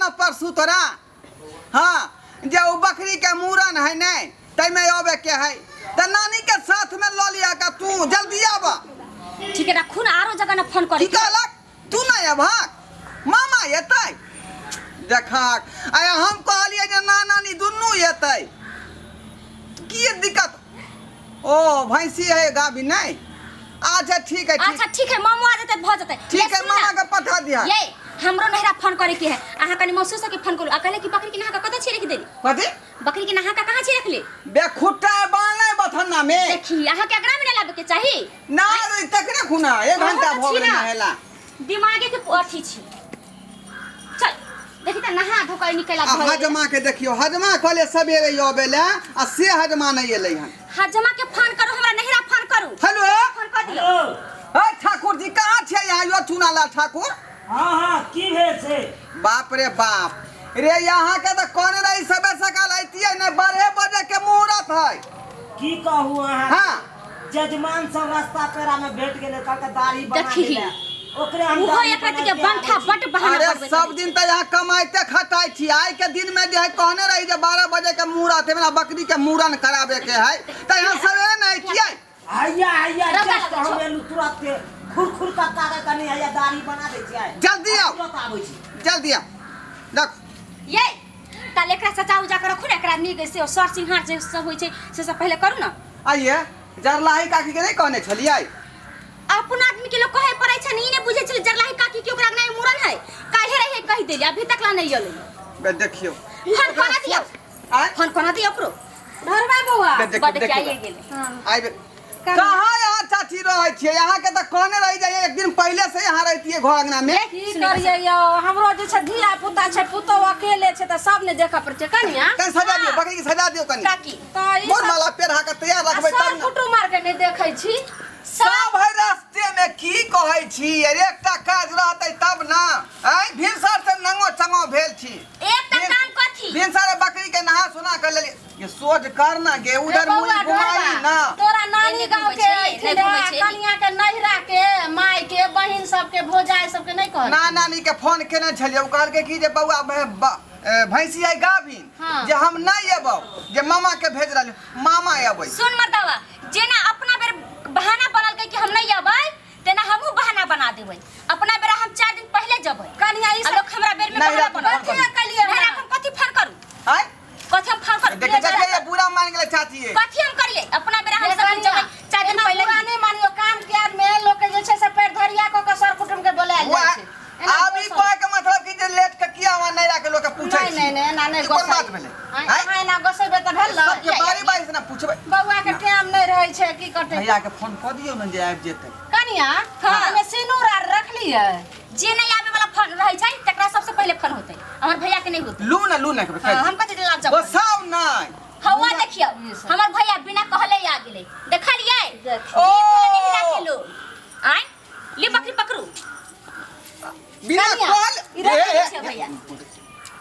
न परसू तोरा। हाँ, जे ओ बकरी के मूड़न है नहीं तैमे अबे के है, त नानी के साथ में ल लिया का, तू जल्दी आब। ठीक है, रखू ना, आरो जगह ना फोन करे। की कहलक? तू नहीं अबहक, मामा एतै। देखक आय, हम कहलियै जे ना नानी दुनू एतै, की दिक्कत? ओ भैंसी है गाभी नहीं? अच्छा ठीक है, ठीक। अच्छा ठीक है, मामू आ जतै भ जतै। ठीक ये है, सुन ना। मामा के पठा दिया। ये हमरो नहिरा फोन करे के है, अहाँ कनी मौसी से के फोन करू आ कहले कि बकरी के नहा के कतऽ छी रख देली? कथी? बकरी के नहा के कहाँ छी रखले? बे खुट्टा बान्हले बथन्ना में। देखी, अहाँ के अगरा में ना लाबे के चाही। ना रे, तकरे खुना एक घंटा बहुत भ छी गेलै ना। नहेला। दिमागे के अथी छी। चल देखी त नहा धो के निकल आ हजमा के देखियो, हजमा कहले सवेरे अबे ले आ से हजमा नहीं एलै हन। हजमा के फोन करू, हमरा नहिरा फोन करू। हेलो, फोन कर दियो। ए ठाकुर जी कहाँ छियै यहाँ यो चुनालाल ठाकुर? हाँ हाँ, की भेल छै? बाप रे बाप रे, यहाँ के तऽ कहने रही सबे सकाल अइतियै नहि, 12 बजे के मुहूर्त है। की कहू अहाँ? हाँ। जजमान सब रास्ता पेरा में भेट गेलै, कहलकै दाढ़ी बना देखी। देले। ओकरे हम ओहो दाढ़ी एक रति के बनाइते बंठा आबै छी। बट बहाना अरे बनबैत सब रहै दिन छै। तऽ यहाँ कमाइते खटाइ छी, आइ के दिन में जे है कहने रही जे 12 बजे के मुहूर्त है, मेरा बकरी के मूड़न कराबे के है, तऽ यहाँ सवेरे नहि अइतियै। हैया हैया, रौदा जस्ट लगै हम छौ। एलु तुरंत के खुर खुर कक्का के कनी हैया दाढ़ी बना दै छियै। जल्दी आउ। तुरंत आबै छी। जल्दी आउ। देख। ये ताले एकरा सजा उजा के रखू ने, एकरा नीक से सर सिंहार जे सब होइ छै से सब पहिले करू ने। आइए जरलाही काकी के नहीं कहने छलियै? अपन आदमी के लोग कहे पड़ै छै, ई नै बुझै छलै जरलाही काकी के ओकरा नहि मुड़न है, काल्हे रहे कहि देली, अभी तक ला नहीं एलै। बे देखियौ। फोन कोना दियौ? आँय? फोन कोना दियौ ओकरो? धरबा बौआ। बे देखियौ, बड देखियौ। आइए गेलै। हाँ। आइबे कहाँ यहाँ चाची रहै छियै? यहाँ के तऽ कहने रहि जाइए एक दिन पहिले से यहाँ रहतियै घर अंगना में। की करियै यौ, हमरो जे छै धिया पुता छै, पुतोह अकेले छै तऽ सब ने देखऽ पड़ै छै कनिया। कनि सजा दियौ बकरी के, सजा दियौ कनि। काकी तऽ ई मोर सब माला पेढ़ा के तैयार आ रखबै सर तब ने। कुटुम आर के नहि देखै छी। सब है रास्ते में, की कहै छी? अरे एकटा काज रहतै तब ना। आँय, भिनसर से नंगो चंगो भेल छी। एकटा काम कथी? भिनसर बकरी के नहा सुना के लेली। ये सोच कर ना गे, उधर रे बौआ, मुड़ी घुमाई ढोरबा, ना। तोरा नानी एने गाँव घुमै के छै, एने अयथिन घुमै आ छै। कनिया के नैहरा के माय के बहिन सबके भौजाई सबके नहि कहल? ना, नानी के फोन केने छलियै, ओ कहलकै कि जे बौआ भैंसी है गाभिन। हाँ। जे हम नहीं एबौ, जे मामा के भेज रहल, मामा एबै। सुन मर्दावा, जेना अपना बेर बहाना बनलकै कि हम नहीं अबै, तेना हमहूँ बहाना बना देबै। अपना बेरा हम 4 दिन पहिले जबै। कनिया ई आ सब लोग हमरा बेर में नहीं, बहाना राखू, बनल। फोन करू। कलियै नहीं, राखू, हम कथी फोन करू? आँय? कथी हम फोन करू? देख, देख, ये बुरा मान गेलै चाची ये। कथी हम करियै? अपना बेरा हम ये सब दिन कनिया, जबै 4 दिन एना पहिले। बुरा नहि मानियौ, काम के आदमी लोक के जे छै से पैर धरिया कऽ के सर कुटुम के बोलायल जाइ वएह, छै। एना आब ई गोसा- कहै के मतलब कि जे लेट के किया वहाँ नहीं राखे लोग के पूछै नहीं छी। नहीं नहीं, एना नहि ई कोन गोसाइ। बात भेलै? आँय, आँय? अहाँ एना गोसेबै तऽ भेल ने? सबके बारी बारी से ना पूछबै। बौआ के टाइम नहि रहै छै, की करतै? भैया के फोन कऽ दियौ ने जे आबि जेतै। कनिया, हाँ। हमे सिनूर आर रखलियै। जे नहीं आबे वाला फोन रहै छै तकरा सबसे पहिले फोन होतै, हमर भैया के नहीं होतै। लू ना, लू ना, एक बेर हाँ, कहि हम कथी लाग जाब? गोसाउ नहि। हवा देखियौ, ई सब। हमर भैया बिना कहले आ गेलै, देखलियै? देखियौ। ई भेलै नहीं राखे लोग। आँय, ली बकरी पकड़ू। बिना कनिया, कहल इधर ए, ए, छै भैया।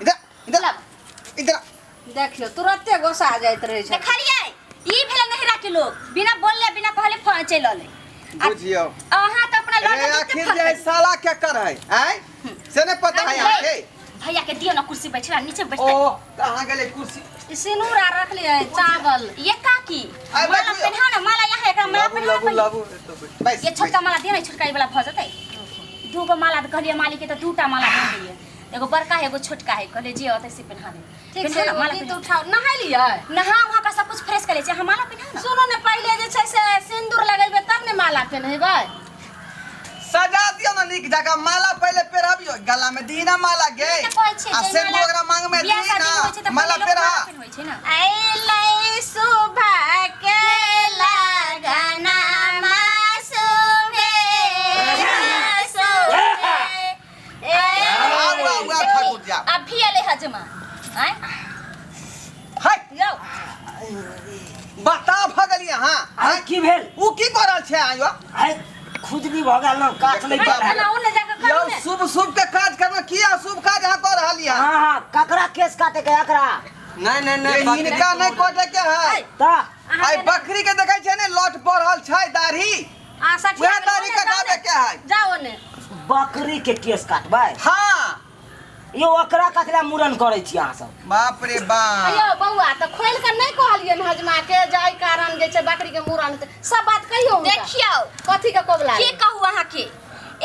इधर इधर लाब। इधर। देखियौ तुरते गोसा जाइत रहै छै। देखलियै? ई भेलै नहिरा के लोग, बिना बोलले बिना कहले फोन चलि अलै। बुझियौ। अहाँ तऽ अपना रे लड़का के आखिर फोन जे है करी। साला के कर है, आँय? से नहीं पता है अरे, अहाँके? भैया के दियौ ना कुर्सी बैठला, नीचे ओ बैठतै। तऽ अहाँ गेलै कुर्सी। ई सिनूर आर रखलियै, चावल। ये काकी, आइ माला बैठियौ। पेन्हाउ ना, माला यहाँ एकरा माला लाबू पेन्हाउ लाबू पहिले। लाबू एतऽ बैठ। बैस, ये छोटका माला दियौ ने, छोटका ई वाला भऽ जेतै। दूगो माला तऽ कहलियै मालिक के, तऽ दूटा माला दऽ दियै, एगो बड़का है एगो छोटका है, कहलियै जे अतै से पेन्हा देबै। ठीक छै, पेन्हा ना, एगो माला गीत पेन्हा। उठाउ। नहेलियै? नहा उहा कऽ सब कुछ फ्रेश कऽ लै छियै, अहाँ माला पेन्हाउ ना। सुनू ने, पहिले जे छै से सिन्दूर लगेबै तब ने माला पेन्हेबै। सजा दियौ ने नीक जकाँ, माला पहिले पेरहबियौ, गला में दी ना माला गे। ई तऽ कहै छियै, आ जे सिन्दूर माला ओकरा मांग में बियाह दी शादी ना, होइ छै तऽ माला पहिले लोक पेरहा। माला पेन्हबै छै ना। अइलै सुबह के लगना मासूमे सुबे। आउ आउ आउ ठाकुर जी आउ। अभी एलै हजमा। आँय? है यौ। बता भऽ गेलियै अहाँ। आइ की भेल? उ की कऽ रहल छै अहाँ यौ? आइ खुजली भऽ गेल ने, काट नहि देखियौ। पड़ल। एना ओने जाके करू यौ ने। शुभ शुभ के काज करना, की शुभ काज अहाँ कऽ रहलियै? हाँ हाँ, ककरा केस काटे के एकरा? नहीं नहीं नहीं, ये बकरी हिनका के नहीं कटे के है। तऽ आइ बकरी के देखै छै ने लट बढ़ल छै दाढ़ी, आ सठिया वएह गेल, दाढ़ी ओने जाउ कटाबे ने। के है। जाउ ओने। बकरी के केस काटबै? हाँ। यो ओकरा कथला मुड़न करै छी अहाँ सब? बाप रे बाप। अयो बौआ, तऽ खोलि कऽ नहि कहलियनि हजमा के जे एहि कारण जे छै बकरी के मुड़न हेतै। सब बात कहियौ हुनका। देखियौ कथी के कबुला की रहै? कहू अहाँके,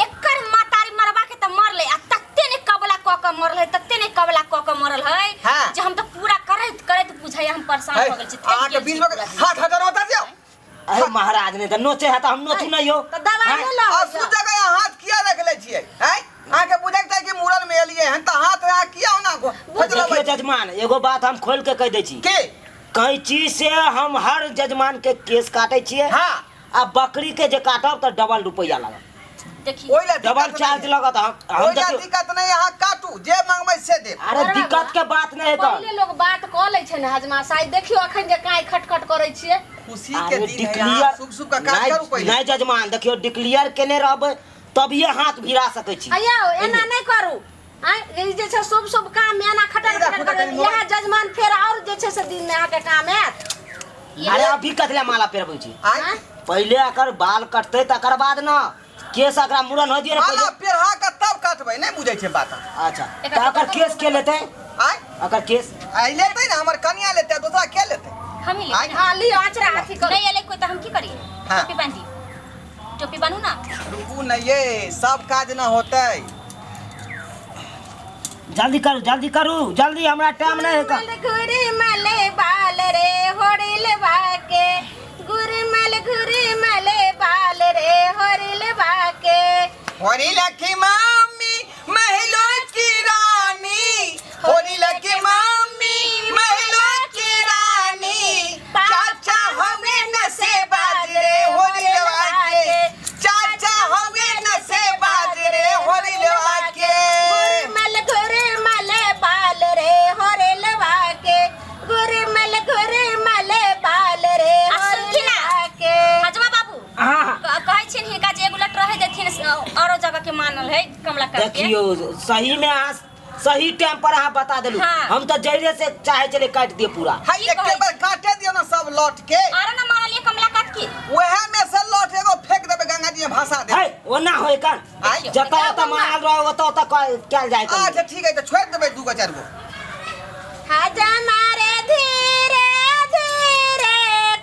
एकर मातारी मरबा के तऽ मरलै आ तते ने कबला कऽ के मरल है, तते ने कबला कऽ के मरल है हाँ। जे हम तऽ पूरा करैत करैत बुझाइया हम परेशान भऽ गेल छी, थाकि अहाँके गेल बीच छी में पूरा दिन। हाथ हटा होता जाओ। अरे महाराज, नहि तऽ नोचे है तऽ हम नोचू नहि यौ। तऽ दबाइ आँय? नहि लऽ असु जगह अहाँ हाथ किया रख ले छियै? हैं, अहाँके बुझैके चाही कि मुड़न में एलियै हन तऽ हाथ अहाँ किया ओना देखियौ खोजलबै? जजमान, एगो बात हम खोलि के कहि दै छी। की? कैंची से हम हर जजमान के केस काटै छियै। हाँ। आ बकरी के जे काटब तऽ डबल रुपैआ लागत। देखियौ ओहि लए डबल दिक्कत चार्ज नहीं है। लगत। हम ओहि लए देखियौ दिक्कत नहीं, अहाँ काटू, जे मंगबै से देब। अरे दिक्कत के बात नहीं है तऽ। पहिले लोग बात कऽ लै छै ने हजमा साई, देखियौ अखन जे काँय खटखट करै छियै। खुशी के अरे दिन है, डिक्लियर अहाँ शुभ शुभ का काज करू पहिले। नहीं जजमान, देखियौ डिक्लियर केने रहबै तभिए हाथ भिड़ा सकै छी। अयौ एना नहि करू, आँय, ई जे छै शुभ शुभ काम में एना खटर ई राखू खटर तऽ करू, कनि मोबाइल। इएह जजमान फेर आओर जे छै से दिन में अहाँके काम आयत। अरे अभी कथला माला पेरबै छी? आँय? आँय? पहिले अकर बाल कटतै तकर बाद न केस अकरा मुड़न हो दियो ने माला पहिले। पेरहा के तब काटबै, नहि बुझै छै बात अहाँ। अच्छा, तऽ अकर केस के लेतै? आँय? अकर केस आइ लेतै ने हमर कनिया लेतै, दोसरा के लेतै? हम ही लेबै आँय? ने। हँ लिअ अचरा अथी करू। नहि एलै कोइ तऽ हम की करियै? हाँ। टोपी बान्हि दियौ, टोपी बान्हू ना। रुकू ने ये, सब काज न होतै। जल्दी करू, जल्दी करू, जल्दी, हमरा टाइम नहीं है। गुरमल मले बाल रे होरिल बाके, गुरमल घुरमल बाल रे होरिल बाके। होरी लकी मामी महलों की रानी, होरी लकी मामी महलों की रानी, चाचा हमें नशे बाज रे होरी लवा के, चाचा हमें नशे बाज रे होरी लवा के। गुरमल घुरमल बाल रे होरिल बाके, गुरमल घुरमल बाल रे आ सुनथिन ना? होरिल बाके। हजमा बाबू, हाँ। कहै छियनि हिनका जे एगो लट रहै देथिन, औरो जगह के मानल है कमला काट के। देखियौ सही में अहाँ सही टाइम पर अहाँ बता देलू। हाँ। हम तऽ जड़े से चाहे चले काटि दिए पूरा। हाय, की एके कहै बार काटे दियो ना सब लौट के। आरो ना मानल ये कमला काट के। वएह में से लौट एगो फेंक देबै, गंगा जी में भासा देबै। है ओना होय कर। आँय? जतऽ ओतऽ मानल रहो ओतऽ ओतऽ कयल जाय कर। अच्छा ठीक है, तऽ छोड़ि देबै दूगो चारि गो। हजमा रे धीरे धीरे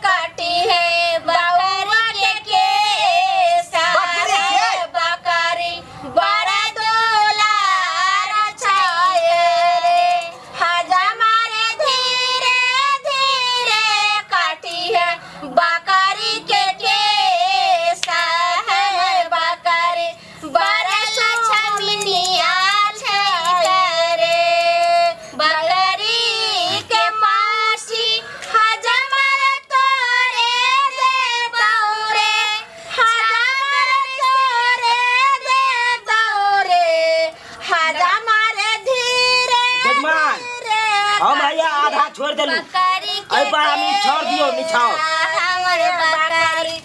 कटी है बकरी के केस, बकरी के? बकरी बड़ा दुलार छाए रे। हजमा रे धीरे धीरे कटी है बकरी के केस, है बकरी बड़ा छमिनिया छै रे। बकरी के मासी हजमर तोरे देतौ रे, हजमर तोरे देतौ रे, हजमर धीरे जजमान, धीरे हम हैया आधा छोड़ि देलू। बकरी के एहि पर हम ई छोड़ दियौ निछाओ। हमर बकरी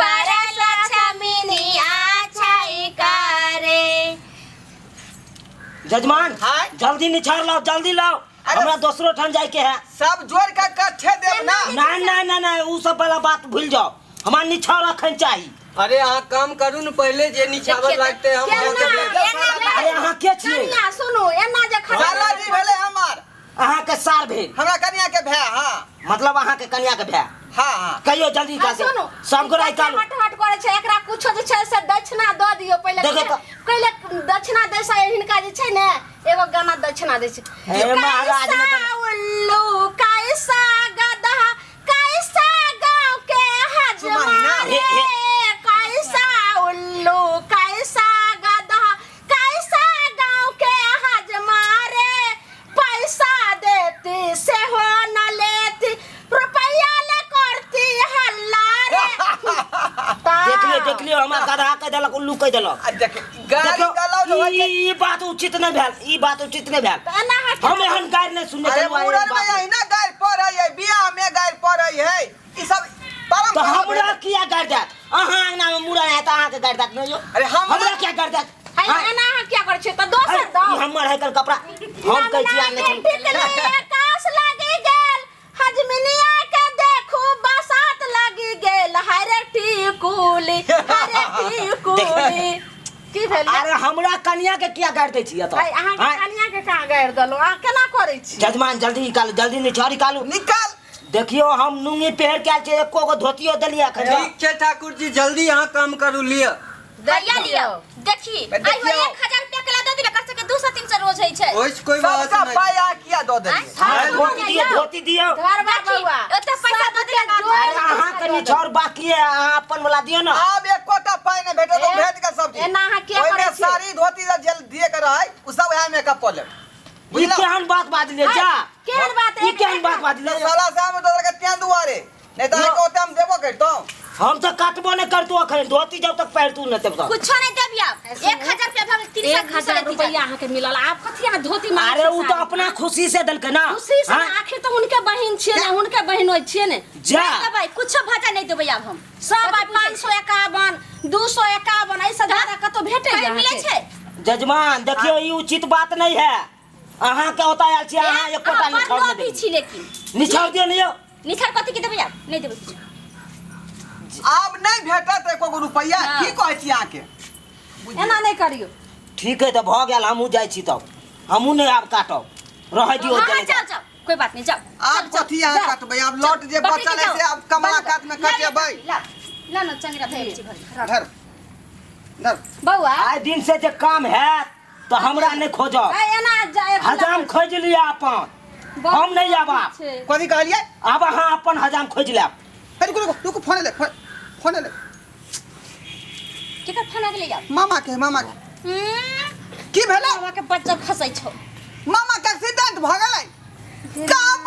बड़ा छमिनिया छै करे। जजमान, हाँ? जल्दी निछाड़ लाओ, जल्दी लाओ, अरे हमरा दोसरो ठाम जाय के है। सब जोड़ के कट्ठे देब ना? ना ना ना ना, उ सब वाला बात भूल जाओ, हमरा निछाड़ अखन चाही। अरे अहाँ काम करू ने पहिले, जे निछावर देखिए तऽ- लागते हम अहाँके देब। अरे अहाँ के छियै? कनिया सुनू, एना जे खड़ा साला जी भेलै हमर। अहाँ के सार भेल? हमरा कनिया के भाय। हाँ। मतलब अहाँ के कनिया के भाय? हाँ हाँ। कहियो जल्दी हाँ, का से सुनू, सब गोरा निकालू। हट हट करै छै, एकरा कुछो जे छै से दक्षिणा दऽ दियौ पहिले। देखो तऽ- पहिले दक्षिणा दै से हिनका जे छै ने एगो गाना दक्षिणा दै छै। हे महाराज, ने तऽ- कैसा उल्लू कैसा गधा कैसा गाँव के हजमा सुमाही ना। रे, कैसा उल्लू कैसा गधा कैसा गाँव के हजमा रे, पैसा देती से हो न लेती, रुपया ले करती हल्ला रे। देख लियो, देख लियो, हमरा गधा कहि देलक, उल्लू कहि देलक। आ देख, गाली देखियौ, गलौज होइ छै। ई बात उचित नहि भेल, ई बात उचित नहि भेल। तऽ एना अहाँ हम एहन गारि नहि सुनने अरे छलहुँ, एहन मुड़न में बात। अहिना गारि पड़ै है, बियाह में गारि पड़ै है, ई सब तऽ परंपरा हमरा भेलै। किया गारि देत? अहाँ अंगना में मुड़न हैत अहाँके गारि देत नहि यौ? अरे हमरा- हमरा किया गारि देत? है, हाँ? एना अहाँ किया करै छियै? तऽ दोसर है, दौ। ई हमर है कल कपड़ा, हम कहै छी आनने छलहुँ। टिकली आकाश लागि गेल, हजमिनिया के देखू बसात लागि गेल, हरे टिकुली हरे टिकुली। की भेल अरे हमरा कनिया के किया गारि दै छी एतऽ? आइ अहाँके आँय? कनिया के कहाँ गारि देलहुँ अहाँ केना करै छी जजमान जल्दी निकालू जल्दी निछाड़ निकालू निकाल देखियो हम नुंगी पहिर के आयल छियै एको गो धोतियो देलियै एखन तक। ठीक छै ठाकुर जी जल्दी अहाँ काम करू लिअ भैया लियो देखी आइ देखियौ। 1000 रुपया के ला दे दिले कर सके 200 300 रोज होइ छै ओहिसँ कोई बात सबटा नहि पाइ अहाँ किया दऽ देलियै अरे धोती दियौ धोती दियौ घरबा देखी बौआ ओते पैसा दऽ दिले अरे अहाँ के निछाड़ बाकी है अहाँ अपन वाला दियौ ना आब एकोटा पाइ नहि भेटत ओ भेट के सब चीज एना अहाँ किया ओहिमे करै छियै? साड़ी धोती जे जेल दिए के रहै उ सब वएह मेकअप कऽ लेब ई बुझलहुँ केहन बात बाजलियै जा केहन बात ई केहन बात बाजलियै साला साहब दऽ देलकै तें दुआरे नहि तऽ अहाँके ओते हम देबो करितहुँ हम तऽ काटबो नहि करतू अखन धोती जब तक पहिरतू नहि तब तक कुछो नहीं देबी आप 1000 रुपया भऽ गेल 300 1000 रुपया अहाँके मिलल आब कथी अहाँ धोती मांगै अरे छियै उ तऽ साड़ी? अपना खुशी से देलकै ना खुशी से हाँ? ने, आखिर तऽ हुनके बहिन छियै ने हुनके बहिन होइ छियै ने जा नहीं देबै कुछो भाजा नहीं देबै आब हम सब आइ 551 251 एहिसँ ज्यादा कतौ भेटै कहीं मिलै छै जजमान देखियौ ई उचित बात नहीं है अहाँ के ओतऽ आयल छी अहाँ एकोटा अहाँ बड़ निछाड़ नहि लोभी देबै छी लेकिन निछाड़ दियौ ने यौ निछाड़ कथी के देबै आब नहीं देबै किछु आब नहि भेटत एको गो रुपैआ हाँ। की कहै छी अहाँके एना नहि करियौ ठीक है तऽ भऽ गेल हमहूँ जाइ छी तब हमहूँ नहि आब काटब रहै दियौ हाँ हाँ चले जाओ जाउ। जाओ कोई बात नहीं जाओ आब कथी अहाँ काटबै आब लौट जे बकरी बचल के है से जाओ। आब कमला कात में कटेबै ला ला ना चंगरा भेल छी घर धर धर बौआ आइ दिन से जे काम हैत तऽ हमरा नहि खोजब आइ एना जाय हजाम खोजि लिअ अपन हम नहि आब आब। छै। कथी कहलियै आब अहाँ अपन हजाम खोजि लेब हे रुकू रुकू रुकू फोन एलै फोन फोन एलै केकर फोन आ गेलै आब मामा के मामा के की भेलै मामा के बच्चा खसै छौ मामा के एक्सीडेंट भऽ गेलै कहाँ